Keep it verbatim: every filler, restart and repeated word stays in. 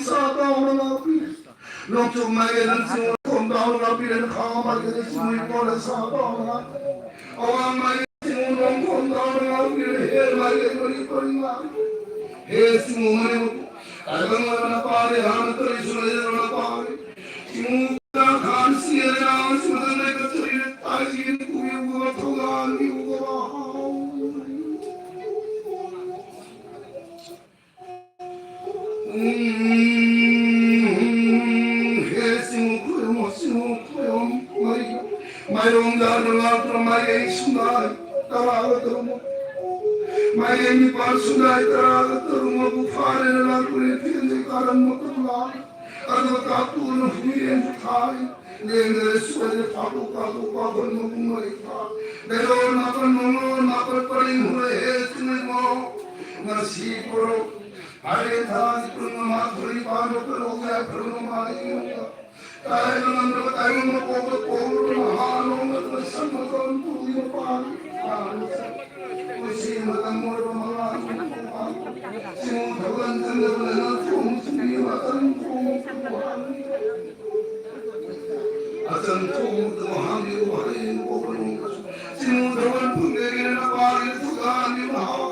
ꯁꯥ ꯇꯥꯎꯅ ꯉꯥꯛꯄꯤꯔꯦ꯫ ꯅꯣꯡꯆꯨꯞ ꯃꯥꯏꯀꯩꯗ ꯆꯤꯡ ꯈꯣꯝ ꯇꯥꯎꯅ ꯉꯥꯛꯄꯤꯔꯦ꯫ ꯈꯥ ꯃꯥꯏꯀꯩꯗ ꯆꯤꯡ ꯏꯄꯣꯅ ꯁꯥ ꯇꯥꯎꯅ ꯉꯥꯛꯄꯤꯔꯦ꯫ ꯑꯋꯥꯡ ꯃꯥꯏꯀꯩꯗ ꯆꯤꯡ ꯅꯣꯡ ꯈꯣꯝ ꯇꯥꯎꯅ ꯉꯥꯛꯄꯤꯔꯦ꯫ ꯍꯦ ꯃꯥꯏꯀꯩ ꯃꯔꯤ ꯄꯔꯤ ꯉꯥꯛꯄꯤꯔꯦ꯫ ꯍꯦ ꯆꯤꯡ ꯃꯔꯤ ꯃꯀꯨ ꯇꯥꯏꯕꯪ ꯑꯣꯏꯅ ꯄꯥꯔꯦ꯫ ꯍꯥꯟꯅ ꯀꯔꯤꯁꯨ ꯂꯩꯖꯔꯅ ꯄꯥꯔꯦ꯫ ꯆꯤꯡ ꯈꯥ ꯁꯤꯔꯦ꯫ ꯆꯤꯡ ꯃꯊꯛ ꯂꯩꯕ ꯆꯔꯤ ꯇꯥꯏꯁꯤꯒꯤ ꯄꯨꯕꯤꯌꯨ ꯊꯧꯗꯥꯡ ꯄꯤꯌꯨ ꯍꯥꯎ꯫ ꯎꯝ, ꯍꯦ ꯆꯤꯡ ꯈꯨꯔꯨꯝꯃꯣ, ꯆꯤꯡ ꯈꯨꯔꯨꯝꯃꯣ, ꯃꯩ-, ꯃꯥꯏꯔꯣꯡꯗ ꯂꯥꯛꯇꯨꯅ ꯃꯥꯏꯀꯩ ꯁꯨꯝꯗꯥꯏ ꯇꯔꯥꯒ ꯇꯔꯨꯛ, ꯃꯥꯏꯀꯩ ꯅꯤꯄꯥꯜ ꯁꯨꯝꯗꯥꯏ ꯇꯔꯥꯒ ꯇꯔꯨꯛ ꯃꯄꯨ ꯐꯥꯔꯦꯅ ꯂꯥꯛꯇꯨꯅ ꯐꯦꯟꯗꯩ ꯀꯥꯔꯟ ꯃꯀꯨ ꯂꯥꯛ, ꯑꯗꯨꯒ ꯀꯥꯞꯇꯨꯅ ꯍꯨꯏꯔꯦꯟꯁꯨ ꯊꯥꯔꯤ꯫ ꯂꯦꯡꯗꯅ ꯁꯣꯏꯗꯅ ꯐꯥꯗꯣꯛ ꯐꯥꯗꯣꯛ ꯄꯥꯐꯝ ꯃꯄꯨꯡ ꯃꯔꯩ ꯐꯥ꯫ ꯃꯦꯂꯣꯟ ꯃꯥꯄꯟ ꯃꯉꯣꯟ ꯃꯥꯄꯟ ꯄꯔꯤꯡ ꯍꯨꯔꯦ ꯍꯦ ꯆꯤꯡꯂꯩꯃꯣ꯫ ꯉꯁꯤ ꯄꯣꯔꯣ ꯍꯥꯏꯔꯦ ꯊꯥꯒꯤ ꯀꯨꯟ ꯃꯉꯥ ꯊꯣꯛꯏ ꯄꯥꯟꯕ ꯄꯦꯂꯣꯛ ꯌꯥꯏꯐꯔꯕ ꯃꯥꯂꯦꯝꯒꯤ ꯃꯅꯨꯡꯗ꯫ ꯇꯥꯏꯕ ꯉꯝꯗꯕ ꯇꯥꯏꯕꯪ ꯃꯄꯣꯛꯇ ꯄꯣꯛꯂꯨꯔꯕ ꯃꯍꯥ ꯅꯣꯡꯃꯗꯨꯗ ꯁꯝꯅ ꯇꯧꯔꯝ ꯇꯨꯒꯤ ꯃꯄꯥꯟ꯫ ꯃꯁꯤ ꯃꯇꯝ ꯑꯣꯏꯔꯕ ꯃꯉꯥꯅꯤ ꯃꯄꯥꯟ꯫ ꯆꯤꯡ ꯊꯧꯒꯟ ꯆꯪꯗꯕ ꯂꯩꯉꯥꯛ ꯊꯣꯡ ꯆꯤꯡꯕꯤ ꯃꯇꯝ ꯊꯣꯡ ꯊꯣꯡ꯫ ꯑꯆꯝ ꯊꯣꯡꯕꯗ ꯍꯥꯡꯕꯤꯌꯨ ꯍꯌꯦꯡ ꯄꯣꯛꯄ ꯅꯣꯡꯃꯁꯨ ꯆꯤꯡ ꯊꯧꯒꯟ ꯐꯪꯗꯦ ꯅꯄꯥꯒꯤ ꯊꯧꯗꯥꯡꯒꯤ ꯃꯍꯥꯎ꯫